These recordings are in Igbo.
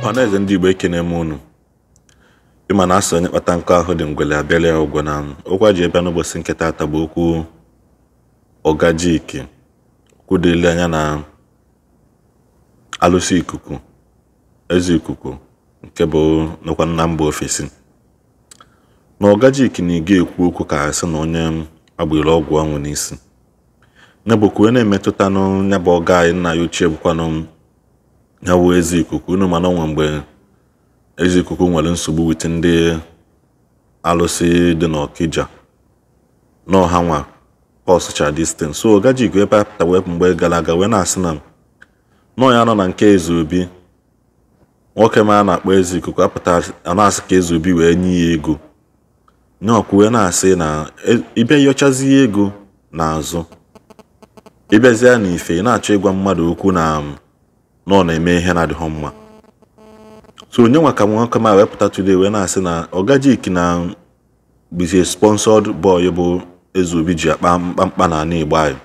Ọhaneze ndị Igbo, ekene m unu. Ịma na asị onye kpata nkụ ahụ dị ngwele abịala ya ụgwọ. Na okwu ji ebe n'ụbọchị nke taata bụ okwu Oga Jik, okwu dịle anya na alụsị ikuku, eze ikuku nke bụ nọkwa na mba ofesi. Na Oga Jik na ị ga-ekwu okwu ka asị na onye agbere ọgwụ ọnwụ n'isi. Ya bụ okwu na-emetụtanụ ya bụ ọga anyị nna ya ochie bụkwanụ ya bụ eze ikuku. Unu mana onwe mgbe eze ikuku nwere nsogbu wit ndị alụsị dị n'Ọkịja n'ọha nwa kọsụcha distin. So Oga Jik ebe apụta wepụ mgbe gara aga wee na-asị na nọọ ya nọ na nke eze obi, nwoke ma a na-akpọ eze ikuku apụta a na-asị ka eze obi wee nye ya ego. Nyeọkụ wee na-asị na ịbịa yọchazie ego n'azụ, ịbịazie na ife ị na-achọ ịgwa mmadụ okwu na nọ na-eme ihe na-adịghị mma. So onye nwa ka nwoke ma wepụta today wee na-asị na Oga Jik na bụzi sponsored boy bụ eze obi ji akpa mkpamkpa n'ala Igbo anyị.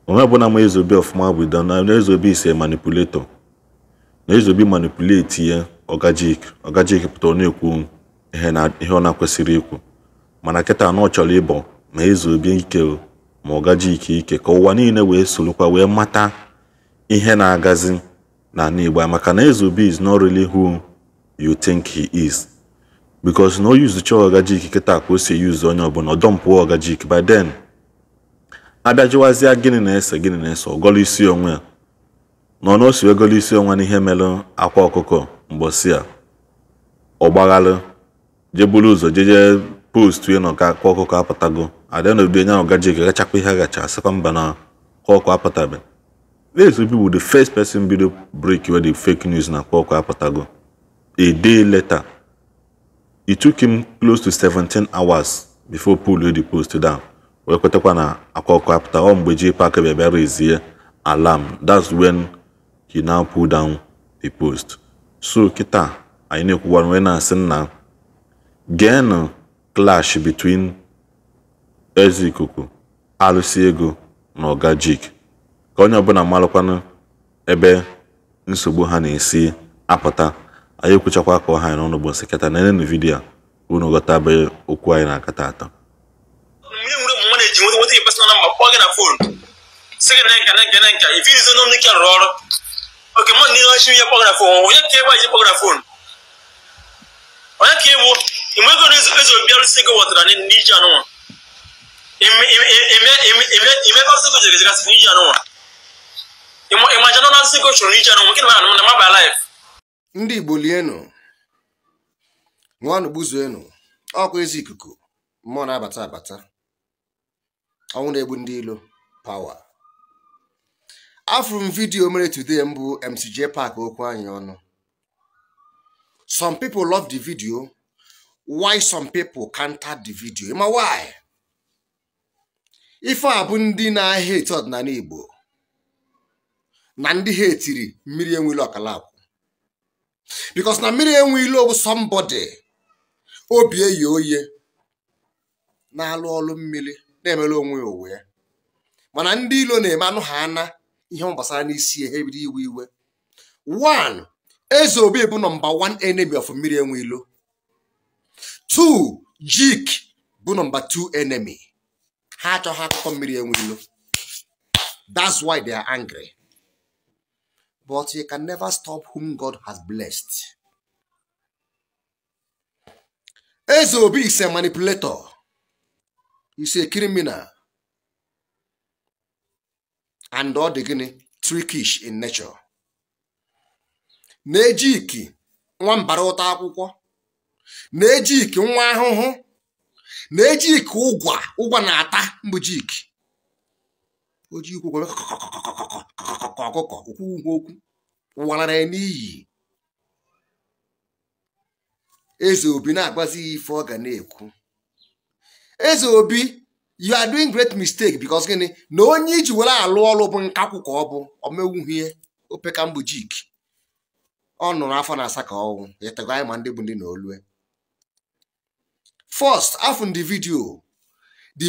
Onwe ọbụla ma eze obi ọfụma bụ na eze obi is a manipulator, na eze obi manipulate ya Oga Jik. Oga Jik pụtara na-ekwu ihe ọ na-kwesịrị ikwu, mana kịta na ọ chọrọ ịbọ ma eze obi ike ma Oga Jik ike ka ụwa niile wee sorokwa wee mata ihe na-agazi n'ala Igbo. Maka na eze obi is not really who you think he is, because na o yuzucha Oga Jik kịta ka o si eyuzu onye ọbụla, ọ dọmpụọ Oga Jik. By then abịajiwazịa gịnị na-ese gịnị na-ese, ọgọlụ isi onwe ya nọ na o si wegọlụ isi onwe n'ihe mere akwa ọkụkọ mgbọsị a ọ gbaghalụ jeburu ụzọ jeje post na ọka akwa ọkụkọ apụtago. Adịna nya Oga Jik gachakwa ihe agacha asịkwa mba na akwa ọkụ apụtabe. Eze obi bụ the first person bido break where the fake news na akwa ọkụ apụtago. A day later, it took him close to 17 hours before pull the post down. Wee kwetakwa na akwa ọkụ apụta. Ọ mgbe J Park bịa bịa rezie alarm, that's when he now pull down the post. So kịta anyị na-ekwuwa wee na-asị nna geenụ clash between eze ikuku, alụsị ego na Oga Jik, ka onye ọbụla malụkwanụ ebe nsogbu ha na-esi apụta. Anyị ekwuchakwa ka ọha anyị n'ọnụ bụ nsị kịta. Na vidiyo a unu ghọta ebe okwu anyị na-akata atọ. Ndị Igbo lienụ, ṅụọnụ gbuzuenụ. Ọkwa eze ikuku mmụọ na-abata abata, ọnwụ na-egbu ndị ilo power. Afụrụ m vidiyo mere today mbụ MC Jpac okwu anyị ọnụ. Some people love the video, why some people counter the video. Ịma why? Ife a bụ ndị na-hate ọdịnala Igbo na ndị ha etiri mmiri enwilo ọkalakwụ, because na mmiri enwilo bụ somebody obi eyi oye na-alụ ọlụ mmiri na-emere onwe ya onwe ya, mana ndị ilo na-eme anụ ha ana ihe ọ gbasara n'isi ha ebido iwe iwe. One, eze obi bụ number one enemy of mmiri enwilo. Two, Jik bụ number two enemy. Ha achọghị akụkọ mmiri enwilo. That's why they are angry. But you can never stop whom God has blessed. Eze Obi is a manipulator. He's a criminal. And all the gini trickish in nature. Na-eji nwa mbara ụta akwụkwọ. Na-eji nwa ahụhụ. Na-eji ụgwa ụgwa na-ata mbụ Jik. Oji ikwu ọkụkọ okwu okwu walara ya n'iyi. Eze obi na-agbazi ya ife ọ ga na-ekwu. Eze obi, you are doing great mistake, because gịnị na onye iji were alụ ọlụ bụ nkakwụ ka ọ bụ omewuhie opeka mbụ Jik. Ọ nụrụ afọ na asa ka ọnwụ yetago anyị ma ndị bụ ndị na olue. First, afụ the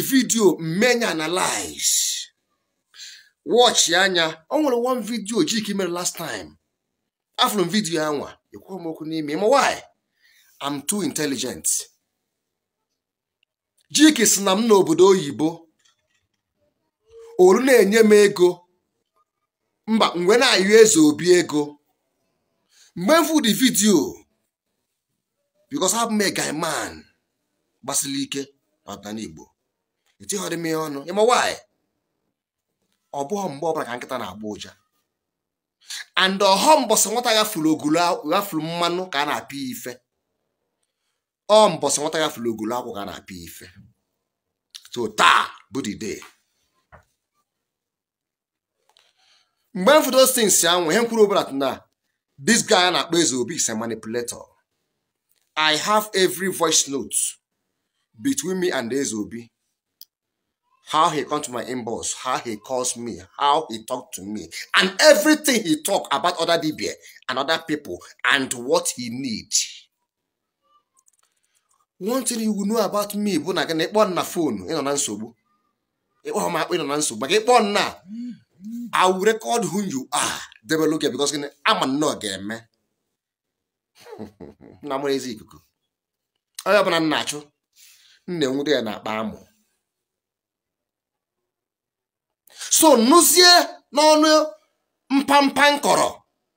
video mmenya analyze watch anya. O nwere one video Jik mere last time. Afụrụ m vidiyo anwa, ekwughị m okwu n'ime. Ma why? I'm too intelligent. Jik si na m n'obodo oyibo olu na-enye m ego, mba mgbe na-ayọ Eze Obi ego. Mgbe m fụ the video, because abụ m a guy man gbasiri ike n'ọdịnala Igbo, etighọrọ m ya ọnụ. Ịma why? Ọ bụghị mgbe ọbụla ka nkịta na-agba ụja. And ọhọ mbọsị nwata ghafuru ogulu ghafuru mmanụ ka a na-apịa ife. Ọ mbọsị nwata ghafuru ogulu akwụ ka a na-apịa ife. So taa bụ the day. Mgbe m fụ those things anwụ, ihe m kwuru ọbụla na this guy a na-akpọ Eze Obi is a manipulator. I have every voice note between me and Eze Obi. How he come to my inbox, how he calls me, how he talk to me, and everything he talk about other dibia and other people and what he need. One thing you will know about me bụ na gịnị, ịkpọ na phone ịnọ na nsogbu, ịkpọ m akpọ ịnọ na nsogbu, maka ịkpọ na I will record who you are. Debe look because gịnị ama nnọọ ga-eme. Na mụrụ ezi ikuku. Onye ọbụla m na-achụ, m na-enwude ya na akpa amụ. So nụzie n'ọnụ mpampa nkọrọ,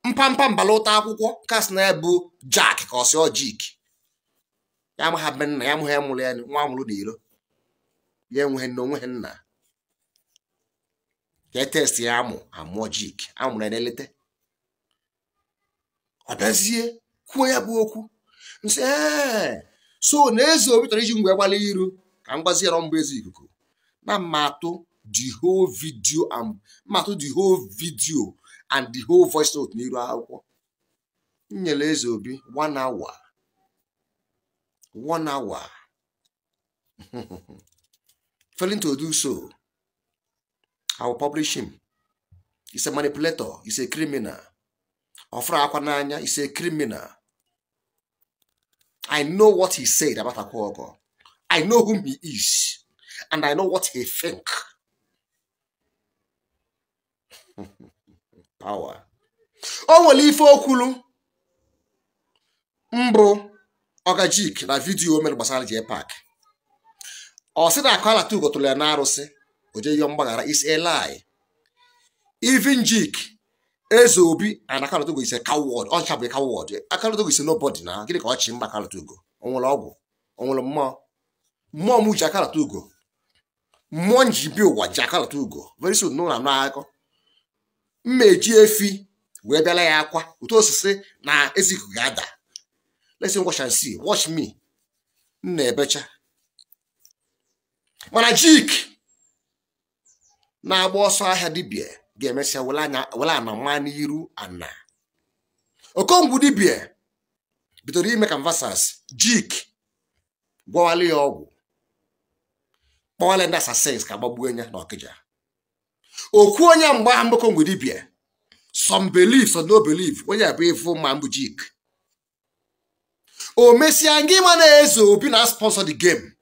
mpampa mbala ụta akwụkwọ kasị na ya bụ Jack ka ọ sị ọ Jik. Ya amaghị be nna ya, amụghị ya mụrụ ya nwa amụrụ n'iro. Ya enweghị nna, onweghị nna. Ya test ya amụ, amụọ Jik, amụrụ ya na-elete. Ọ bịazie kwuo ya bụ okwu. Nsị ee, so na Eze Obi chọrọ iji ngwa gbalị iru ka m gbazie ya mbụ ezi ikuku. Na mmatụ the whole video and mmatụ the whole video and the whole voice note n'iru akwụkwọ. M nyere Eze Obi 1 hour. 1 hour. Failing to do so, I will publish him. He's a manipulator. He's a criminal. Ofra akwa n'anya, he's a criminal. I know what he said about Akwa Ọkụkọ. I know whom he is. And I know what he think. Power. O nwere ife okwulu mbụ Ogajik na vidiyo o mere gbasara J-Park. Ọ sị na Akụ Ugo tụrụ ya n'arụsị, o jee yọọ mgbaghara. Is a lie. Even Jik, Eze Obi and Akụ Ugo is a coward. Ọ chabụ coward. Akụ Ugo is nobody na. Gịnị ka ọ chị mba Akụ Ugo? O nwere ọgwụ? O nwere mmụọ? Mmụọ m ji Akụ Ugo. Mmụọ nji bi ụwa ji Akụ Ugo. Very soon n'ụlọ anụ akọ. Mmeji efi wee bịala ya akwa otu osisi na eziku ga-ada. Let's watch and see. Watch me. M na-ebecha. Mana Jik na-agba ọsọ ahịa dibia ga-emesịa were ana nwa n'iru ana. Okongwu dibia bidoro ime canvassers. Jik gwawala ya ọgwụ, kpọwala ndị assassins ka gbagbuo ya n'Ọkịja. Okwu onye mgbe ahụ mbụ Okongwu dibia, some believe, some no believe, onye bụ ịfụ ma mbụ Jik. O mesịa ngị ma na Eze Obi na sponsor the game.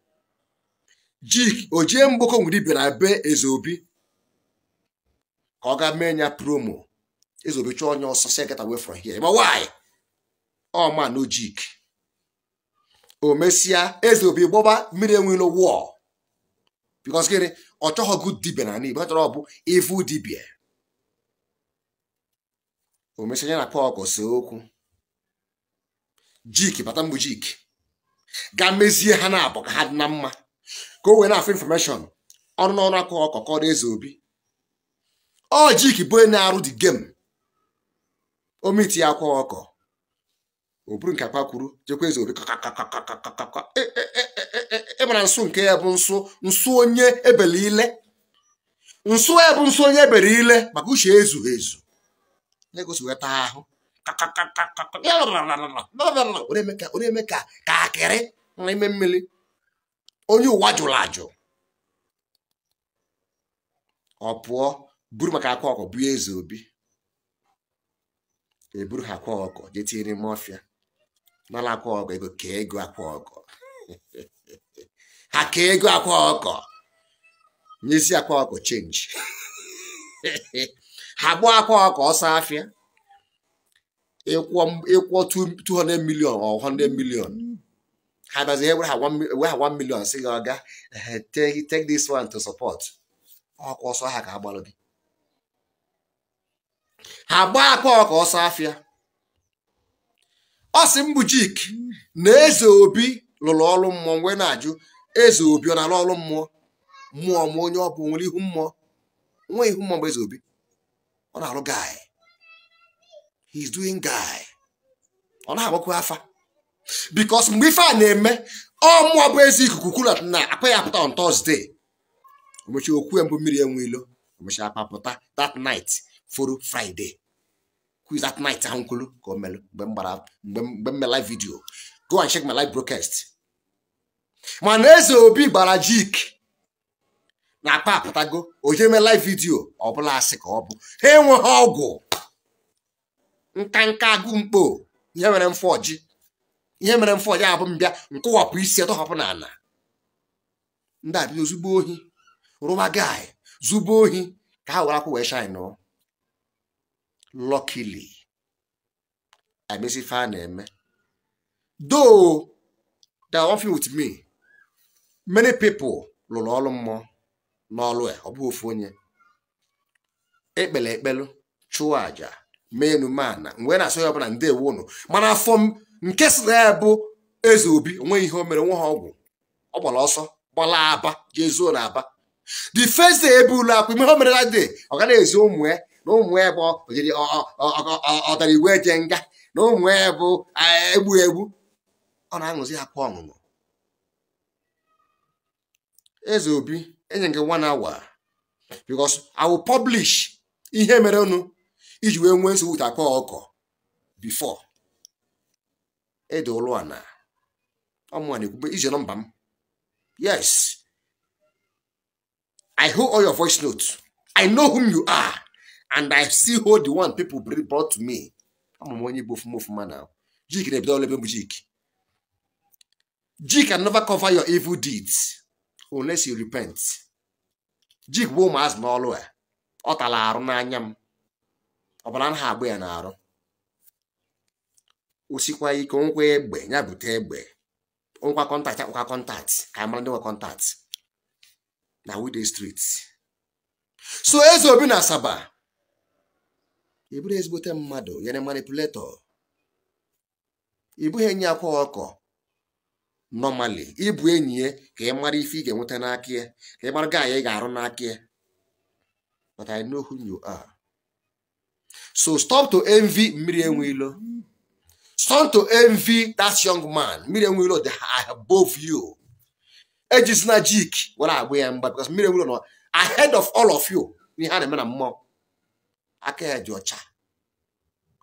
Jik o jee mbụ Okongwu dibia na be Eze Obi ka ọ ga mee ya promo. Eze Obi chụọ onye ọsọ sị get away from here. Ma why? Ọ ma no Jik. O mesịa Eze Obi gbọba mmiri enwelo war. Because gịnị? Ọ chọghọ good dibia na Igbo, ọ chọrọ ọ bụ evil dibia. O mesịa ya na Akwa Ọkụkọ see okwu. Jik bata mbụ Jik ga mezie ha na abụ ka ha dị na mma, ka o wee na-afụ information ọnụ n'ọnụ Akwa Ọkụkọ kọrọ Eze Obi. Ọ Jik bụ onye na-arụ the game. O miti ya Akwa Ọkụkọ, o buru nke akwa kwuru jekwa Eze Obi kakakakakakaka. Ịmara nsụ nke ya bụ nsụ nsụ onye ebele ile. Nsụ ya bụ nsụ onye ebere ile maka uche ezughị ezu. Na-egosi weta ahụ. Ọ na-eme ka akịrị n'ime mmiri. Onye ụwa jụrụ ajụ. Ọ pụọ buru maka Akwa Ọkụkọ bụ Eze Obi. Eburu ha Akwa Ọkụkọ jee tinye n'ime ọfịa. Nala Akwa Ọkụkọ ego kee ego Akwa Ọkụkọ. Ha kee ego Akwa Ọkụkọ. Nyezi Akwa Ọkụkọ chenji. Ha gbaa Akwa Ọkụkọ ọsọ afịa. Ịkwụọ 200 million or 100 million. Ha bazi ha 1 million sị gị ọga take this one to support. Ọkwa ọsọ ha ka agbalụ gị. Ha gbaa akwa ọka ọsọ afịa. Ọ sị m bụ Jik na Eze Obi lụrụ ọrụ mmụọ wee na-ajụ Eze Obi ọ na-alụ ọrụ mmụọ mmụọ ma onye ọ bụ nwere ihu mmụọ nwe ihu mmụọ bụ Eze Obi ọ na-alụ guy. He's doing guy. Ọ na-agbakwa afa because mgbe ife a na-eme ọ mmụọ bụ eze ikuku kwuru na akpa ya pụta on Thursday. Omechi okwu mbụ mmiri enwe ilo omechi akpa pụta that night foro Friday. Who is that night ahụ nkwulu ka o melụ mgbe m gbara mgbe m live video. Go and check my live broadcast. Mana Eze Obi gbara Jik na akpa apụtago o jee mee live video ọ bụla asị ka ọ bụ ha enweghị ọgwụ nka nka agụ mkpo ihe mere mfọji ihe mere mfọji abụ mbịa nkụwapụ isi atọhapụ n'ala ndị a bido zugbo ohi rụba guy zugbo ohi ka ha were akwụ wee shine. Luckily emesi ife a na-eme though they are working with me. Many people lụrụ ọrụ mmụọ n'ọlụ a ọ bụ ofu onye ekpele ekpelu chụọ aja mee enumana mgbe na-asọ ya ọbụla ndewo unu mana afọ m nke si na ya bụ Eze Obi onweghị ihe o mere nwe ha ọgwụ ọ gbara ọsọ gbala Aba jee zuo na Aba. The first day ebe ụlọ akwụ ime o mere that day ọ ga na-ezi ụmụ ya na ụmụ ya bụ ọdara igwe eje nga na ụmụ ya bụ egbu egbu ọ na-aṅụzi akwa ọṅụṅụ. Eze Obi enye gị 1 hour because I will publish ihe mere unu iji wee nwee nsogbu with akwa ọkọ before ede ụlọ ana ọmụa na-ekwube ije nọmba m. Yes, I hold all your voice notes. I know whom you are and I see hold the one people brought to me. Ama m onye bụ ofuma ofuma now. Jik na-ebido ọlụ ebe bụ Jik. Jik can never cover your evil deeds unless you repent. Jik bụ ụmụazị n'ọlụ a ọ tara arụ n'anya m ọbara anaghị agba ya n'arụ osikwa ike nkwa egbe ya bute egbe nkwa kọntaktị akpụkwa kọntaktị ka mara ndị nwe kọntaktị na we street. So Eze Obi na Asaba ị bụrụ ezigbote mmadụ yere manipulator ị bụghị enyi akwa ọkọ normally ịbụ enyi ya ka ị mara ife ị ga-enweta n'aka ya ka ị mara gaa ya ị ga-arụ n'aka ya. But I know who you are. So stop to envy Mmiri Enwe Ilo. Stop to envy that young man. Mmiri Enwe Ilo, they are above you. Ejizina Jik were agba ya mgba because Mmiri Enwe Ilo nọ ahead of all of you. Ihe a na-eme na mmụọ aka ya dị ọcha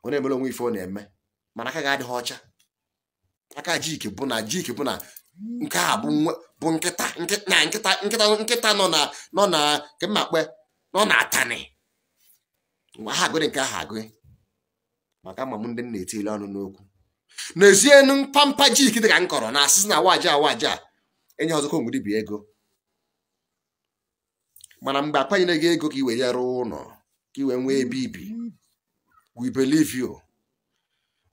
ọ na-emere onwe ife ọ na-eme mana aka ga-adịghị ọcha. Aka Jik bụ na Jik bụ na nke a bụ nkịta nkịta nkịta nkịta nọ na nọ na kemmakpe nọ na atani mgbe ha agụrị nke ahụ agụghị maka ama m ndị na-etile ọnụ n'okwu n'ezienu mpampa Jik dị ka m kọrọ na asịsị na awaja awaja enye ọzọkọ ngwudibia ego mana mgbe akwanyere gị ego ka i wee ya rụọ ụlọ ka i wee nwee ebe ibi we believe you.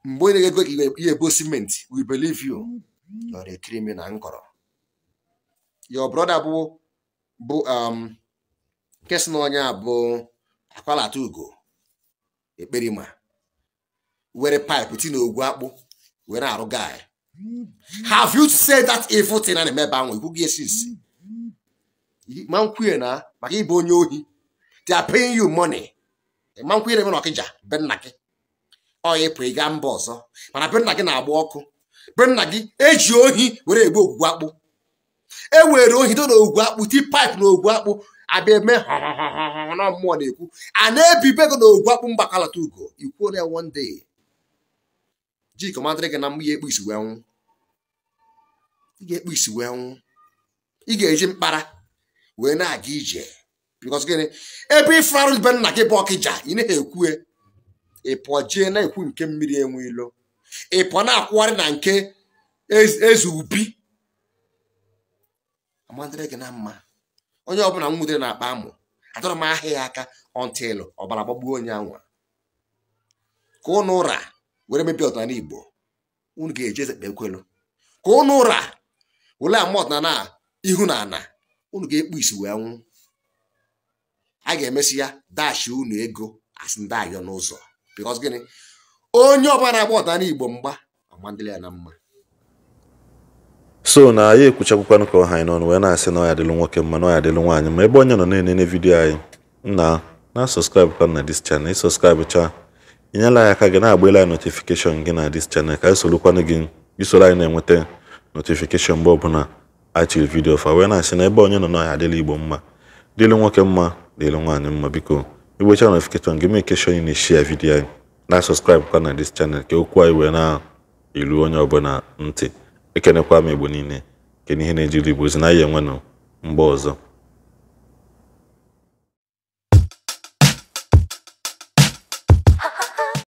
Mgbe onye ga-ego ka ihe ebo simenti we believe you. You're a criminal nkọrọ. Your brother bụ nke si na onye a bụ akwalata ugo ekperima were pipe ti na ogwu akpụ were arụ guy. Have you said that evil thing a na-eme ebe ahụ ikwu gị esi ma nkwuye na maka ịbụ onye ohi they are paying you money ma nkwuye na-eme na Ọkịja be nna gị ọ ịpụ ị gaa mba ọzọ mana be nna gị na-agba ọkụ be nna gị eji ohi were egbu ogwugwu akpụ e were ohi do na ogwu akpụ ti pipe na ogwu akpụ abịa eme na mmụọ na-ekwu a na-ebibe ego na ogwu akpụ mgbakalata ugo ikwuo na one day Jik ọmadịrị gị na mmụ ya ekpu isi wee nwụ ị ga-ekpu isi wee nwụ ị ga-eji mkpara wee na-aga ije because gịnị ebe ịfụrụ be nna gị bụ Ọkịja ị na-ekwu ị pụọ jee na-ekwu nke Mmiri Enwe Ilo ị pụọ na-akwụgharị na nke Eze Obi amadịrị gị na mma onye ọbụla m nwudere na-akpa amụ adọrọ m ahịa ya aka until ọbara gbagbuo onye anwa ka ụnụ ụra Were mebie ọdịnala Igbo. Unu ga-eje eze kpe ekwelu ka unu ụra were ama ọdịnala a ihu na ana. Unu ga-ekpu isi wee nwụ. A ga-emesi ya dashi unu ego asị ndị ayọ n'ụzọ. Because gịnị? Onye ọbụla na-agba ọdịnala Igbo mgba amandịla ya na mma. So na anyị ekwuchakwukwanụ ka ọha anyị n'ọnụ wee na-asị na ọ ya adịlụ nwoke mma, na ọ ya adịlụ nwaanyị mma. Ebe onye nọ na-enene vidiyo anyị nna na subscribe kwa na this channel. Ịsubscribe cha, inyela anyị aka gị na-agbela anyị notification gị na this channel, ka anyị sorokwanụ gị isoro anyị na-enweta notification mgbe ọbụla anyị tiri vidiyo fa. Wee na-asị na ebe onye nọ na ya adịla Igbo mma, dịlụ nwoke mma, dịlụ nwaanyị mma. Biko igwecha notification gị, make sure ị na-eshare vidiyo anyị, na subscribe kwa na this channel, ka okwu anyị wee na-eru onye ọbụla ntị. Ekenekwa m Igbo niile, kene ihe na-ejiri Igbo ozi na anyị enwenụ mgbe ọzọ.